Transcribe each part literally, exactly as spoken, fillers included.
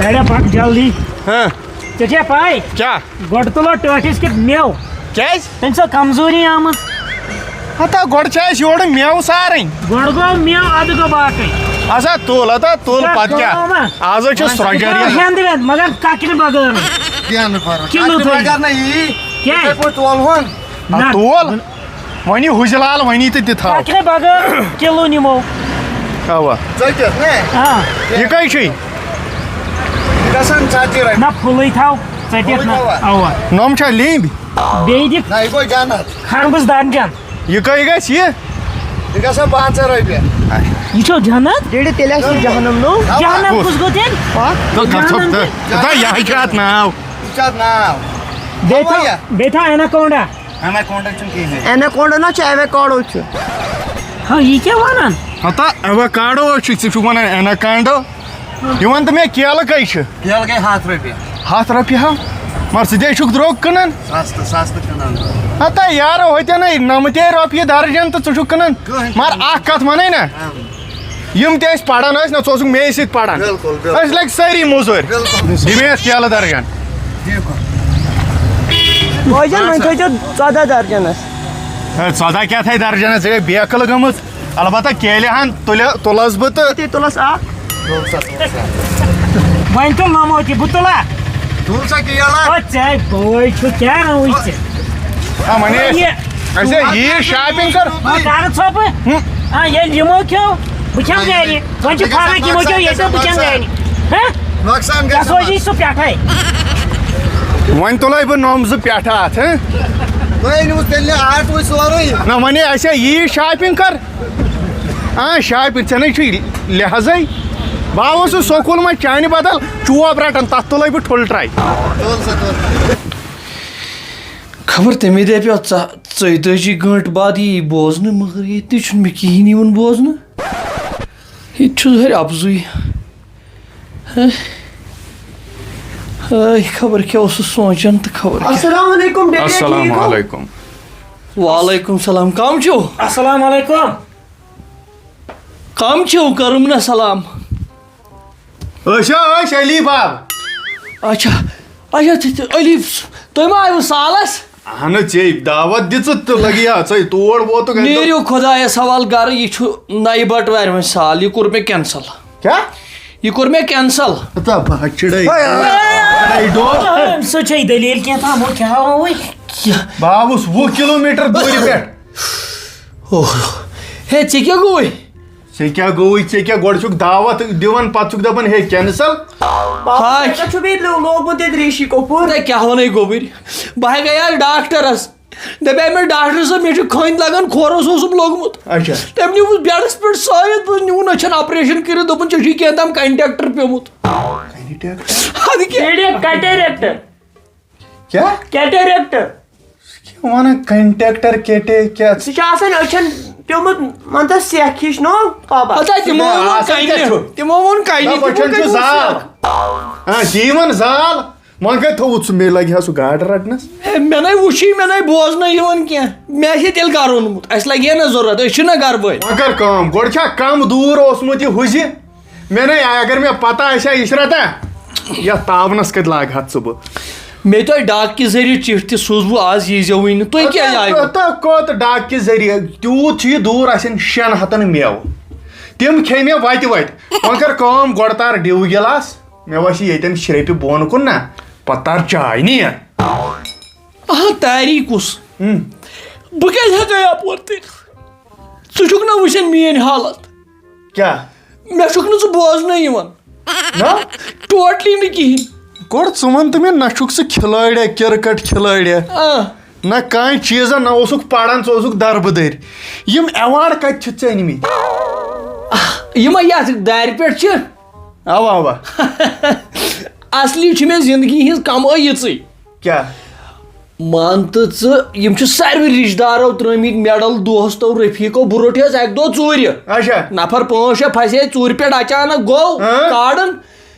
اڑے پکھ جلدی۔ ہاں۔ ژےٚ چھےٚ پاے؟ کیٛاہ؟ گۄڈٕ تُلو ٹٲٹھِس کیُتھ مٮ۪و۔ کیٛازِ؟ تٔمۍ سۄ کمزوری آمٕژ۔ ہتا گۄڈٕ چھِ اَسہِ یورٕ مٮ۪و سارٕنۍ۔ گۄڈٕ گوٚو مٮ۪و، اَدٕ گوٚو باقٕے۔ ہسا تُل، ہتا تُل، ژٕ پتہٕ کیٛاہ؟ کٲم ہا۔ آز حظ چھِ سۄجر یِوان۔ ہٮ۪نٛد وٮ۪نٛد، مگر کَکرِ بغٲر۔ کینٛہہ نہٕ پرواے۔ کِلوٗ کَترِ تھٲیِو۔ بغٲر نہ یی۔ کیٛازِ؟ یِتھَے پٲٹھۍ تولہون۔ نہ۔ تول۔ وۄنۍ یہِ حُجہِ لال وۄنی تہٕ دِتھ ہاو۔ کَکرِ بغٲر کِلوٗ نِمو۔ اوا۔ ژٔٹِتھ نے۔ آ۔ یہِ کَے چھُے؟ یہِ گژھان ژتجی رۄپیہِ۔ نہ، پھُلٕے تھاو، ژٔٹِتھ پھُلٕے نہ۔ تھاوا؟ اوا۔ نۄم چھا لیٚمبۍ؟ بیٚیہِ دِ نہ، یہِ گوٚو جنت۔ خربٕز درجن۔ یہِ کَے گژھِ یہِ؟ یہِ گژھان پانٛژھ ہتھ رۄپیہِ۔ یہِ چھو جنت؟ ڈیڈی، تیٚلہِ آسہِ یہِ جہنم نوٚو۔ جہنم کُس؟ کُس گوٚو تیٚلہِ؟ ہا؟ تہٕ گژھو جہنم تہٕ۔ تہٕ۔ تہٕ یہِ ہا چھُ اَتھ ناو۔ یہِ چھُ اَتھ ناو۔ بیٚیہِ اوا تھاو، یہِ۔ بیٚیہِ تھاو anaconda۔ Anaconda چھُنہٕ کِہیٖنۍ۔ Anaconda نا چھُ، avocado چھُ۔ ہا، یہِ کیٛاہ وَنان؟ ہتا avocado چھُ، ژٕ چھُکھ وَنان anaconda۔ یہِ وَن تہٕ مےٚ، کیلہٕ کَے چھِ؟ کیلہٕ گٔے ہَتھ رۄپیہِ۔ ہَتھ رۄپیہِ ہا؟ مگر ژٕ تے چھُکھ درٛوگ کٕنان۔ سَستہٕ، سَستہٕ کٕنان۔ ہتا یارو، ہوٚتٮ۪ن ہے نَمَتھ رۄپیہِ درجن تہٕ ژٕ چھُکھ کٕنان۔ کٕہٕنۍ مگر کٕنان۔ اَکھ کَتھ وَنَے نا؟ اَہَن۔ یِم تہِ ٲسۍ پران ٲسۍ نہ، ژٕ اوسُکھ مے سۭتۍ پران۔ بِلکُل، بِلکُل۔ أسۍ لٔگۍ سٲری موٚزوٗرۍ۔ بِلکُل۔ دِمے اَتھ کیلہٕ درجن۔ ٹھیٖک۔ بٲے جان، وۄنۍ تھٲیزیو ژۄداہ درجنس۔ ہے، ژۄداہ کیٛاہ تھایہِ درجنس؟ ژےٚ گٔے بیکل گٔمٕژ۔ البتہ کیلہِ ہن تُلہِ، تُلس بہٕ تہٕ۔ تُلس اکھ۔ وۄنۍ تُل نمو تہِ، بہٕ تُلہ۔ تُل سا کیلا۔ او ژےٚ بوے چھُ کیٛاہ روٕے ژےٚ؟ آ، وۄنۍ ٲسۍ، یہِ اَسہِ ہے یی shopping کٔر۔ وۄنۍ کَرٕ ژھۄپہٕ۔ ہُم۔ آ، ییٚلہِ یِمو کھیوٚو، بہٕ کھٮ۪مہٕ گَرِ۔ وۄنۍ چھِ فرق، یِمو کھیوٚو ییٚتہِ، بہٕ کھٮ۪مہٕ گَرِ۔ ہہ؟ نۄقصان گژھِ کیٛاہ سوزی نۄقصان۔ سُہ پٮ۪ٹھَے؟ وۄنۍ تُلَے بہٕ نۄمزٕ پٮ۪ٹھٕ اَتھ، ہہ؟ تُہۍ أنِو تیٚلہِ آٹوٕے سورُے۔ نہ، وۄنۍ ہے اَسہِ ہے یی shopping کٔر۔ آ، shopping، ژےٚ نَے چھُے لحاظٕے۔ بہٕ آوُس سُہ سکوٗل منٛز چانہِ بدل چوب رَٹان، تَتھ تُلَے بہٕ ٹھُل try۔ تُل سا، تُل۔ خبر تٔمۍ دَپہِ اَتھ ژ-، ژۄیتٲجی گٲنٛٹہٕ بعد یی بوزنہٕ، مگر ییٚتہِ تہِ چھُنہٕ مےٚ کِہیٖنۍ یِوان بوزنہٕ۔ ییٚتہِ چھُ ظٲہِر اَپزُے۔ ہے، ہے، خبر کیٛاہ اوسُس سونٛچان تہٕ خبر کیٛاہ۔ السلام علیکم، ڈیڈی، السلام ٹھیٖک ہو؟ علیکم۔ وعلیکم السلام، کم چھِو؟ السلام علیکم۔ کم چھِو؟ کٔرٕم نہ سلام۔ أسۍ ہا ٲسۍ علی باب۔ اچھا، اچھا، تہِ، تہِ، علی، تُہۍ ما آیوٕ سالس؟ اہن ژےٚ دعوت دِژٕتھ تہٕ لگی ہا ژے تور ووتُکھ اَمہِ دۄہ۔ نیٖرِو خۄدایس حوال گرٕ، یہِ چھُ نَیہِ بٹوارِ وۄنۍ سال، یہِ کوٚر مےٚ cancel۔ کیٛاہ؟ یہِ کوٚر مےٚ cancel۔ ہتا بہٕ ہا چِڑے۔ ہے، ہے۔ چِڑے ڈوٚل۔ أمۍ سۭتۍ چھےٚ دٔلیٖل کینٛہہ تام، ہُہ کیٛاہ ہا وۄنۍ؟ کیٛاہ؟ بہٕ آوُس وُہ کلوٗمیٖٹر دوٗرِ پٮ۪ٹھ۔ اوہ، ہے، ژےٚ کیٛاہ گوٚوُے؟ ژےٚ کیٛاہ گوٚوُے؟ ژےٚ کیٛاہ گۄڈٕ چھُکھ دعوت دِوان، پتہٕ چھُکھ دپان، ہے، cancel۔ بابا، ہاے۔ تۄہہِ کتہِ چھُو بیٚیہِ لو-، لوگمُت ییٚتہِ ریٖشی کپوٗر؟ تۄہہِ کیٛاہ ونے گوٚبٕرۍ؟ بہٕ ہا گٔیاس ڈاکٹرس۔ دپے مےٚ ڈاکٹر صٲب، مےٚ چھُ کھٔنۍ لگان، کھۄرس اوسُم لوٚگمُت۔ اچھا۔ تٔمۍ نیوٗس بیڈس پٮ۪ٹھ سٲرِتھ، بہٕ نیوٗن أچھن آپریشن کٔرِتھ، دوٚپُن، ژےٚ چھُے کینٛہہ تام cataract پیوٚمُت۔ Cataract؟ اَدٕ کیٛاہ؟ Cataract۔ کیٛاہ؟ Cataract۔ کیٛاہ وَنان، کَنٹیکٹر کیٹے کیٛاہ؟ سُہ چھُ آسان أچھن پیوٚمُت، مان ژٕ، سیٚکھ ہِش، نو، پابا۔ ہتا تِمو ووٚن آسان کَنہِ، کیٛاہ چھُ؟ تِمو ووٚن کَنہِ، نہ، تِمو أچھن کَتہِ چھُ ووٚن زال۔ سیٚکھ؟ آ، تی وَن زال۔ وۄنۍ کَتہِ تھوٚوُتھ سُہ؟ مےٚ لَگہِ ہا سُہ گاڈٕ رَٹنَس۔ ہے، مےٚ نَے وُچھُے، مےٚ نَے بوزنَے یِوان کینٛہہ۔ مےٚ آسہِ ہے تیٚلہِ گَرٕ اوٚنمُت، اَسہِ لَگہِ ہے نہ ضوٚرَتھ، أسۍ چھِنہ گَرٕ وٲلۍ۔ وۄنۍ کَر کٲم، گۄڈٕ چھا کَم دوٗر اوسمُت یہِ ہُزِ؟ مےٚ نے، اگر مےٚ پتہ آسہِ ہا عشرتا، یتھ تاونس کتہِ لاگہٕ ہتھ ژٕ بہٕ۔ مےٚ تۄہہِ ڈاک کہِ ذٔریعہٕ چِٹھۍ تہِ سوٗزوٕ، آز ییٖزیوٕے نہٕ۔ تُہۍ کیٛازِ آیوٕ؟ تۄہہِ کوٚت ڈاک کہِ ذٔریعہٕ؟ تیوٗت چھُ یہِ دوٗر، آسن شٮ۪ن ہتن مٮ۪وٕ۔ تِم کھے مےٚ وتہِ وتہِ۔ وۄنۍ کر کٲم، گۄڈٕ تار ڈِو گِلاس، مےٚ وَسہِ ییٚتٮ۪ن شرٛپہِ بۄن کُن نا، پتہٕ تار چاے نیر۔ آ، تاری کُس؟ ہم۔ بہٕ کیٛازِ ہٮ۪کہٕ یپور تٔرِتھ؟ ژٕ چھُکھ نہ وٕچھان میٲنۍ حالت؟ کیٛاہ؟ مےٚ چھُکھ نہٕ ژٕ بوزنَے یِوان۔ نہ؟ Totally نہٕ کِہیٖنۍ۔ گۄڈٕ ژٕ وَن تہٕ مےٚ، نہ چھُکھ ژٕ کھلٲڑیا، کرکٹ کھلٲڑیا؟ آ۔ نہ کانٛہہ چیٖزا، نہ اوسُکھ پَران، ژٕ اوسُکھ دربٕدٔرۍ۔ یِم award کَتہِ چھِتھ ژےٚ أنمٕتۍ؟ یِمے یَتھ دارِ پٮ۪ٹھ چھِ۔ اَوا، اَوا۔ اصلی چھِ مےٚ زندگی ہِنٛز کمٲے یِژٕے۔ کیٛاہ؟ مان تہٕ ژٕ، یِم چھِ ساروٕے رِشتہٕ دارو ترٲمٕتۍ medal، دوستو، رفیقو۔ بہٕ روٚٹہس اکہِ دۄہ ژوٗرِ۔ اچھا۔ نفر پانٛژھ شےٚ پھسے ژوٗرِ پٮ۪ٹھ، اچانک گوٚو ہاں؟ کاڑُن۔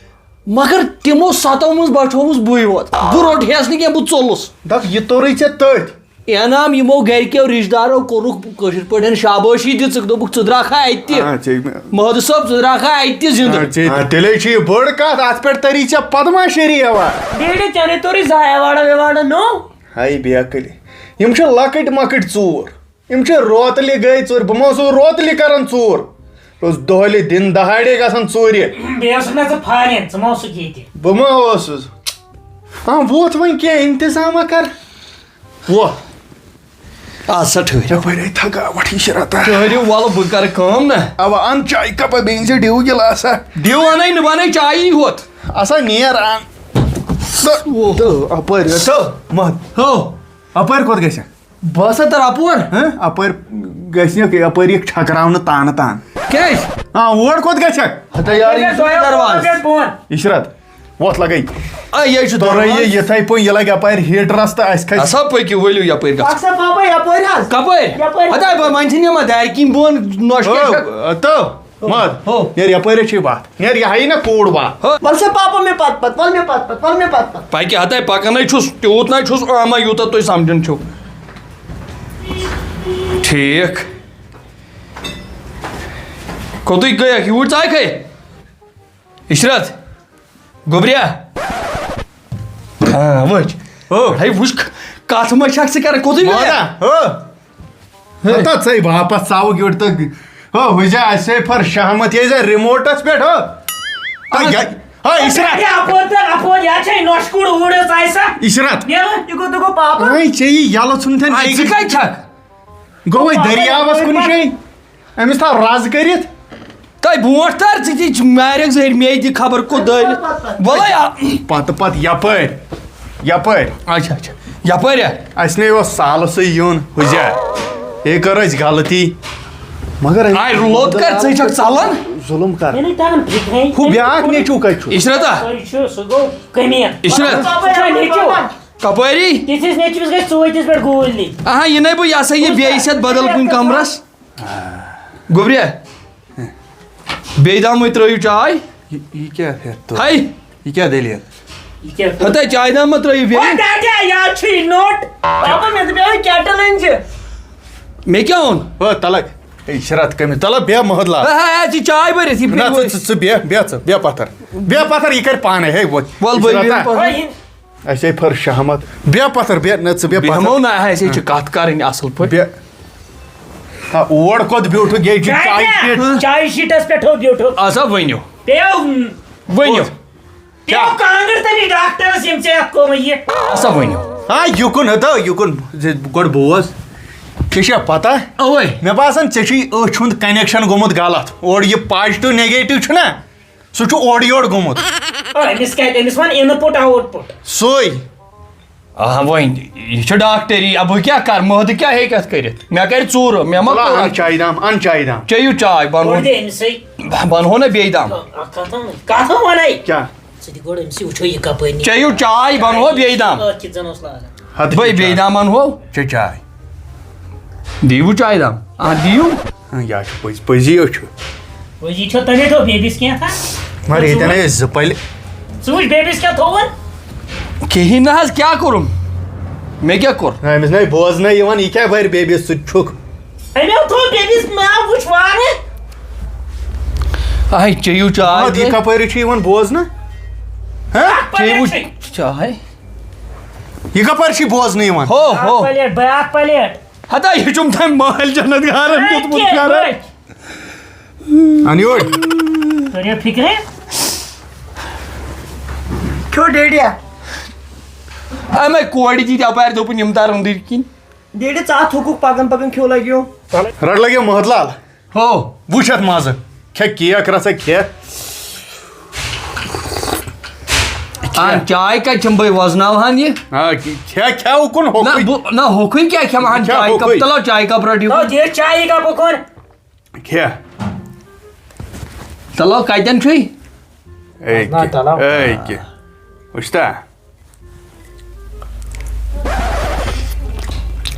مگر تِمو ستو منٛز بچووُس بٕے یوت۔ بہٕ روٚٹہس نہٕ کینٛہہ، بہٕ ژوٚلُس۔ دپ، یہِ توٚرُے ژےٚ تٔتھۍ۔ انعام یِمو گرِکیو رشتہٕ دارو کوٚرُکھ کٲشِر پٲٹھۍ شابٲشی دِژٕکھ، دوٚپُکھ، "ژٕ درٛاکھا اَتہِ تہِ؟ آ، ژےٚ مہدٕ صٲب، ژٕ درٛاکھا اَتہِ تہِ زِندٕ؟" آ، ژےٚ آ، تیٚلے چھِ یہِ بٔڑ کتھ، اتھ پٮ۪ٹھ تری ژےٚ پدما شری ایوارڈ۔ ڈیڈی، ژےٚ نے توٚرُے زانٛہہ ایوارڈا ویوارڈا نوٚو؟ ہاے بے عقل، یِم چھِ لۄکٕٹۍ مۄکٕٹۍ ژوٗر، یِم چھِ روتلہِ گٔے ژوٗر، بہٕ ما اوسُس روتلہِ کران ژوٗر، بہٕ اوسُس دۄہلہِ دِن دہاڑے گژھان ژوٗرِ۔ بیٚیہِ اوسُکھ نہ ژٕ فارین، ژٕ ما اوسُکھ ییٚتہِ؟ بہٕ ما اوسُس؟ آ، ووت وۄنۍ کینٛہہ انتظامہ کر۔ وۄتھ۔ آ سا ٹھٔہرِو۔ یپٲرۍ آیہِ تھکاوٹھ، یہِ چھِ رٹان۔ ٹھٔہرِو، وَلہٕ بہٕ کرٕ کٲم نا۔ اوا، اَن چایہِ کپا، بیٚیہِ أنۍ زِ ڈِو گِلاسا۔ ڈِو اَنَے نہٕ، بہٕ اَنَے چایی ہوت۔ آسا نیر اَن۔ تہٕ، تہٕ اَپٲرۍ، تہٕ، مہ-، ہو۔ اَپٲرۍ کوٚت گژھِ؟ بہٕ ہسا تَرٕ اَپور۔ ہہ؟ اَپٲرۍ گژھِ نہٕ، یَپٲرۍ یِکھ چھَکراونہٕ تانہٕ تان۔ کیٛازِ؟ آ، اور کوٚت گژھکھ؟ ہتا یار، یہِ چھُ دروازٕ۔ عشرت۔ وۄتھ لگے۔ آ، یہِ چھُ تورے یہِ دروازٕ۔ یِتھے پٲٹھۍ، یہِ لگہِ اپارِ ہیٹرس تہٕ اَسہِ کھسہِ۔ ہسا پٔکِو، ؤلِو یپٲرۍ گژھو۔ اکھ سا پاپا یپٲرۍ حظ۔ کپٲرۍ؟ یپٲرۍ۔ ہتا بہٕ منٛزٕ چھِنہٕ یِوان دارِ کِنۍ بۄن نۄش ہو، کیٛاہ چھَکھ؟ تو، ہو، مت۔ ہو۔ نیرِ یپٲرۍ چھِ وَتھ۔ نیرِ یہِ ہاے نہ کوٗڑ وَتھ۔ ہو۔ وَل سا پاپا مےٚ پتہٕ پتہٕ، وَل مےٚ پتہٕ پتہٕ، وَل مےٚ پتہٕ پتہٕ۔ پَکہِ ہتے پَکَنے چھُس، تیوٗت نہ چھُس آما یوٗتاہ تُہۍ سمجھان چھِو۔ ٹھیٖک۔ کوٚتُے گٔیَکھ؟ یوٗرۍ ژاے کھے؟ عشرت، گوٚبریا۔ ہاں، وٕچھ۔ ہو۔ ہے، وٕچھ، کَتھ منٛز چھَکھ ژٕ کران؟ کوٚتُے گٔیَکھ؟ مولا، ہو۔ ہے۔ ہتا ژَے واپس ژاوُکھ یورٕ تہٕ، ہو، ہُہ زِ اَسے پھٔر شہمت، یے زِ رِموٹَس پٮ۪ٹھ، ہو۔ آ، اَتھ گَ-، ہو، عشرت۔ ہے، اَپٲرۍ تہٕ اَپٲرۍ، یا چھے نۄشہِ کوٗر اوٗرۍ ٲس آیہِ سا؟ عشرت۔ نیرو، یہِ گوٚو، تہٕ گوٚو پاپہٕ۔ ہے، ژےٚ یی یَلہٕ ژھُن تھَن اَتہِ بیٚیہِ ژٕ کَتہِ چھَکھ؟ گوٚوَے دٔریاوَس کُن چھے۔ أمِس تھاو رَز کٔرِتھ۔ تۄہہِ برونٛٹھ تَر ژٕ تہِ مارٮ۪کھ زٔہرۍ مے دِ خبر کوٚت دٲرِتھ۔ وَلَے آ-، پَتہٕ پَتہٕ یَپٲرۍ، یَپٲرۍ۔ اچھا، اچھا۔ یَپٲرۍ ہا؟ اَسہِ نے اوس سالسٕے یُن، ہُزیا۔ ہے کٔر اَسہِ غلطی۔ مگر أمۍ آے لوٚت کَر، ژٕ چھَکھ ژَلان؟ ظُلُم کَر۔ مےٚ نَے تَران فِکرے۔ ہُہ بیٛاکھ نیٚچوٗ کَتہِ چھُ؟ عشرتا۔ سُے چھُ، سُہ گوٚو کٔمیٖن۔ عشرت۔ سُہ چھُ نیٚچوٗ۔ کَپٲری؟ تِژھِس نیٚچوِس گژھِ ژوٗنٛٹھِس پٮ۪ٹھ گوٗلۍ نِنۍ۔ اَہا، یہِ نَے بہٕ، یہِ ہسا یہِ بیٚیہِ سٮ۪تھ بدل کُنہِ کَمرَس۔ گوٚبریا، بیٚیہِ دامٕے ترٛٲیِو چاے۔ یہِ، یہِ کیٛاہ ہٮ۪تھ تو؟ ہاے۔ یہِ کیٛاہ دٔلیٖل؟ یہِ کیٛاہ؟ ہتا چاے دام ما ترٛٲیِو بیٚیہِ؟ وۄنۍ کیٛاہ کیٛاہ یاد چھُ یہِ نوٚٹ؟ پاپا، مےٚ دوٚپ یَوَے کیٹل أنۍ زِ۔ مےٚ کیٛاہ اوٚن؟ ہو، تَلَک۔ ہے، شرط کٔمِس؟ تَلَک بیٚہہ محلہ۔ ہا، ہا، ہا، ژٕ چاے بٔرِتھ یہِ نہ، پھِرِ ژٕ، ژٕ، ژٕ بیٚہہ، بیٚہہ ژٕ، بیٚہہ پَتھر۔ بیٚہہ پَتھر، یہِ کَرِ پانَے، ہے، وۄتھ۔ وَل، بہٕ شرط بیٚہمہٕ ہا۔ پَتھر۔ اَسے پھٔر شہمت۔ بیٚہہ پَتھر، بیٚہہ، نہ، ژٕ بیٚہہ پَتھر۔ بیٚہمو نہ، اَسے چھِ کَتھ کَرٕنۍ اَصٕل پٲٹھۍ۔ بیٚہہ۔ ہا، اور کوٚت بیوٗٹھُکھ؟ یے چھِ چایہِ شیٖٹ۔ چایہِ شیٖٹس پٮ۪ٹھ ہو بیوٗٹھُکھ۔ آ سا ؤنِو۔ پیٚو۔ ؤنِو۔ پیٚو کانٛگٕر تٔمِس ڈاکٹرس، ییٚمۍ ژےٚ یَتھ کوٚرمُت یہِ۔ آ سا ؤنِو۔ ہا، یُکُن ہتو، یُکُن۔ زِ گۄڈٕ بوز۔ ژےٚ چھےٚ پتہ؟ اوے۔ مےٚ باسان، ژےٚ چھُے أچھ ہُنٛد connection گوٚمُت غلط۔ اورٕ یہِ positive negative چھُنہ، سُہ چھُ اورٕ یورٕ گوٚمُت۔ آ، أمِس کَتہِ؟ أمِس وَن input output۔ سُے۔ آ، وۄنۍ، یہِ چھُ ڈاکٹری، اب بہٕ کیٛاہ کَرٕ؟ مہدٕ کیٛاہ ہیٚکہِ اَتھ کٔرِتھ؟ مےٚ کَرِ ژوٗرٕ، مےٚ ما وَلہٕ کوٚر اَن اَتھ؟ چایہِ دام، اَن چایہِ دام۔ چیٚیِو چاے، بَنہٕ ہو، گۄڈٕ دِ أمِسٕے۔ بَنہٕ ہو نہ بیٚیہِ دام۔ اَکھ کَتھ وَن، کَتھ وَن وَنے؟ کیٛاہ؟ ژٕ دِ گۄڈٕ أمسٕے، وٕچھو یہِ کَپٲرۍ نیرِ۔ چیٚیِو چاے، بَنہٕ ہو بیٚیہِ دام۔ أتھۍ کِتھ زَن اوس لاگان۔ ہَتہٕ بٔے بیٚیہِ چاے۔ دام اَنہٕ ہو۔ چےٚ چاے۔ دِیِو چاے دام۔ آ، دِیِو۔ ہاں، یہِ چھُ پٔزۍ، پٔزی یوت چھُ۔ پٔزی چھو، تۄہہِ نے تھوٚو بیبیَس کینٛہہ تھا؟ مگر ییٚتٮ۪ن ٲسۍ زٕ پَلہِ۔ ژٕ وٕچھ بیبیَس کیٛاہ تھوٚوُن؟ کِہیٖنۍ نہ حظ، کیٛاہ کوٚرُم؟ مےٚ کیٛاہ کوٚر؟ نہ، أمِس نَے بوزنَے یِوان، یہِ کیٛاہ بَرِ بیبیَس سۭتۍ چھُکھ؟ أمۍ حظ تھوٚو بیبیَس ناو وٕچھ وارٕ۔ اَہَے، چیٚیِو چاے مگر یہِ تُہۍ۔ کَپٲرۍ چھُ یِوان بوزنہٕ؟ ہہ؟ اَکھ پَلٮ۪ٹ چیٚیِو چھِ۔ چاے۔ یہِ کَپٲرۍ چھِ بوزنہٕ یِوان؟ ہو، اَکھ ہو۔ پَلٮ۪ٹ، بَے، اَکھ پَلٮ۪ٹ۔ ہتا، یہِ چھُم تَمہِ مٲلۍ جنت گارن دیُتمُت کیٛاہ گرن۔ پٲٹھۍ؟ اَن یور۔ کٔرِو فِکرِ۔ کھیو ڈیڈیا۔ اَمے کورِ دِتۍ اَپارِ دوٚپُن یِم تَرَن دٕرۍ کِنۍ۔ ڈیڈی، ژٕ اَتھ ہُکُکھ پَکان پَکان کھیو لَگیو۔ رَٹ لَگیو محت لال۔ ہو۔ وٕچھ اَتھ مَزٕ۔ کھےٚ کیک رَژھا کھےٚ۔ اَن چاے کَتہِ چھَم بہٕ وَزناوہَن یہِ؟ آ، کھےٚ، کھےٚ اُکُن نہ، ہوٚکھُے۔ بہٕ، نہ، ہوٚکھُے کیٛاہ کھٮ۪مہٕ ہَن؟ کھےٚ چاے ہوٚکھُے۔ کَپ، تَلو چاے کَپ رَٹِو۔ تَلو دِ چایہِ کَپ اُکُن۔ کھےٚ۔ تَلو کَتٮ۪ن چھُے؟ أکہِ، نہ، تَلو۔ أکہِ۔ وٕچھتا؟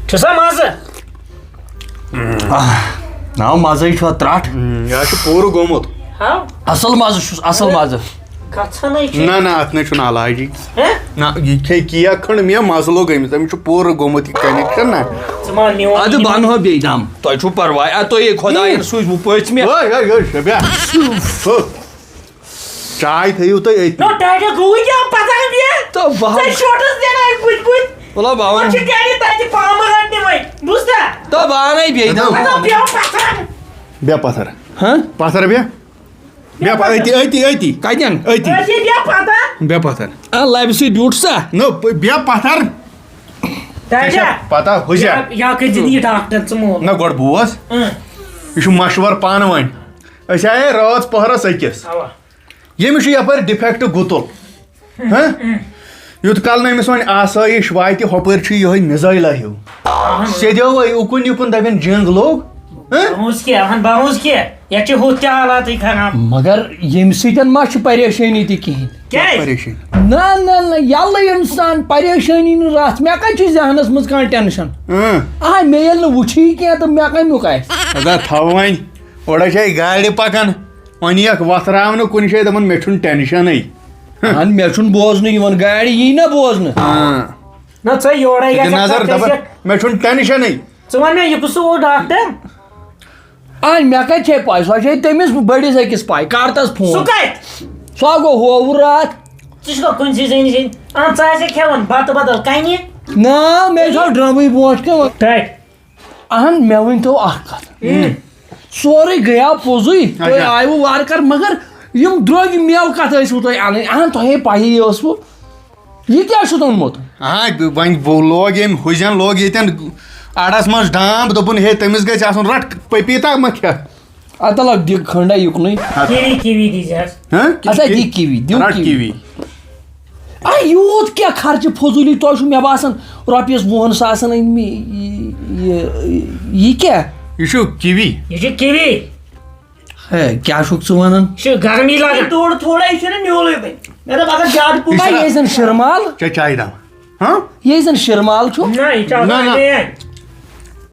چھُسا مَزٕ؟ آہ، نا مَزَے چھُ اَتھ ترٛٹھ۔ ہم، یہِ حظ چھُ پوٗرٕ گوٚمُت۔ ہاو۔ اَصٕل مَزٕ چھُس، اَصٕل مَزٕ۔ کَتھ سَنَے چھِ؟ نہ، نہ، اَتھ نَے چھُنہٕ علاجی۔ ہہ؟ نہ، یہِ کھے کیک کھٔنٛڈ مےٚ، مَزٕ لوٚگ أمِس، أمِس چھُ پوٗرٕ گوٚمُت یہِ connection نہ۔ ژٕ ما نِوان اَدٕ یِمَن؟ بَنہو بیٚیہِ دَم، تۄہہِ چھُو پَرواے؟ اَدٕ تُہۍ ہے خۄدایَن ہُم۔ سوٗزمُت پٔژھۍ مےٚ۔ ہے، ہے، ہے، شبیا۔ ہُہ۔ چاے تھٲیِو تُہۍ أتۍ۔ نو، ٹاٹا گوٚوُے کیٛاہ پَتہ مےٚ؟ تہٕ بہٕ ژےٚ ہا شوٹَس دِنہٕ اَمہِ بٕتھِ بٕتھِ۔ وَلہ، بہٕ وَنہٕ۔ وۄنۍ چھِ گَرِ تَتہِ پامہٕ رَٹنہِ وۄنۍ، بوٗزتھا؟ تہٕ بہٕ اَنَے بیٚیہِ دَم۔ مطلب، بیٚہو پَتھَر۔ بیٚہہ پَتھَر۔ ہہ؟ پَتھَر بیٚہہ۔ بیٚہہ پَتھَر۔ أتی، أتی، أتی۔ کَتٮ۪ن؟ أتی۔ أتی بیٚہہ پَتھَر۔ بیٚہہ پَتھَر۔ آ، لَبہِ سۭتۍ بیوٗٹھ سا؟ نو، بیٚہہ پَتھَر۔ ٹاٹا۔ ژےٚ چھا پَتہ، ہُہ چھا؟ یا، یا کٔرۍ زِ یہِ ڈاکٹر ژٕ مول۔ نہ، گۄڈٕ بوز۔ اۭں۔ یہِ چھُ مَشوَر پانہٕ ؤنۍ۔ أسۍ آیے رٲژ پٔہرَس أکِس۔ اَوا۔ ییٚمِس چھُ یَپٲرۍ defect گُتُل۔ ہہ؟ یوٗت کال نہٕ أمِس وۄنۍ آسٲیِش واتہِ، ہۄپٲرۍ چھُ یِہوٚے missile ہیوٗ۔ سیٚدیووَے اُکُن یُکُن دَپن جنٛگ لوٚگ۔ ہہ؟ بہٕ وَنوس کیٛاہ، اَہَن، بہٕ وَنوس کیٛاہ؟ یَتھ چھِ ہُتھ تہِ حالاتٕے خراب۔ مگر ییٚمہِ سۭتۍ ما چھُ پریشٲنی تہِ کِہیٖنۍ؟ کیٛازِ؟ پریشٲنی۔ نہ، نہ، نہ، یَلہٕ اِنسان پریشٲنی نہٕ رَژھ۔ مےٚ کَتہِ چھُ ذہنَس منٛز کانٛہہ tension؟ اۭں۔ آ، مےٚ ییٚلہِ نہٕ وٕچھِی کینٛہہ تہٕ مےٚ کَمیُک آسہِ؟ اَدا تھاو وۄنۍ، اورٕ چھے گاڑِ پَکان۔ وۄنۍ یِیَکھ وۄتھراونہٕ کُنہِ جایہِ، دَپان، "مےٚ چھُنہٕ ٹٮ۪نشَنٕے۔" اَہَن، مےٚ چھُنہٕ بوزنہٕ یِوان، گاڑِ یی نہ بوزنہٕ۔ آ۔ نہ، ژٕ یورَے ژٕ دِ گژھکھ نظر، پَتہٕ دَپان، ژےٚ۔ "مےٚ چھُنہٕ ٹٮ۪نشَنٕے۔" ژٕ وَن مےٚ، یہِ کُس اوس ڈاکٹر؟ اَہَن، مےٚ کَتہِ چھے پَے، سۄ چھے تٔمِس بٔڑِس أکِس پَے، کَر تَس فون۔ سُہ کَتہِ؟ سُہ ہا گوٚو ہووُر راتھ۔ ژٕ چھُکھ کُنہِ چیٖزٕے نِش؟ اَہَن، ژٕ آسے کھٮ۪وان بَتہٕ بدل کَنہِ۔ نہ، مےٚ چھُ ڈرٛمٕے برونٛٹھ کَنہِ۔ کَتہِ؟ اہن، مےٚ ؤنۍ تو اکھ کتھ۔ ہم۔ سورُے گٔیاو پوٚزُے، تُہۍ اچھا۔ آیوٕ وارٕ کارٕ، مگر یِم درٛوگۍ مٮ۪وٕ کتھ ٲسوٕ تۄہہِ انٕنۍ؟ اہن، تۄہے پَیی ٲسوٕ۔ یہِ کیٛاہ چھُتھ اوٚنمُت؟ آ، وۄنۍ بو-، لوگ ییٚمۍ ہُزٮ۪ن، لوگ ییٚتٮ۪ن اَڑس منٛز ڈامب، دوٚپُن، "ہے، تٔمِس گژھِ آسُن، رَٹ پٔپیٖتا ما کھٮ۪کھ؟" اَتھ لَگ دِکھ کھنٛڈا یُکنُے۔ کِوی، کِوی دیٖزِ حظ۔ ہہ؟ اچھا، دِ کِوی، دِو رَٹ کِوی۔ کِوی۔ آ، یوٗت کیٛاہ خرچہٕ فضوٗلی؟ تۄہہِ چھُو مےٚ باسان رۄپیَس وُہَن ساسَن أنۍ مٕتۍ یہِ، یہِ، یہِ کیٛاہ؟ یہِ چھُ کِوی۔ یہِ چھُ کِوی۔ ہے، کیٛاہ چھُکھ ژٕ وَنان؟ یہِ چھُ گرمی لگان۔ تھوڑا، تھوڑا، یہِ چھُنہٕ نیوٗلٕے وۄنۍ۔ مےٚ دوٚپ اگر زیادٕ پوٗرٕ۔ یہِ چھُ یہِ زَن شِرمال؟ چاے، چاے دام۔ ہاں؟ یہِ زَن شِرمال چھُ؟ نہ، یہِ چھُ آسان نہ، نہ۔ اَمے اَتھِ۔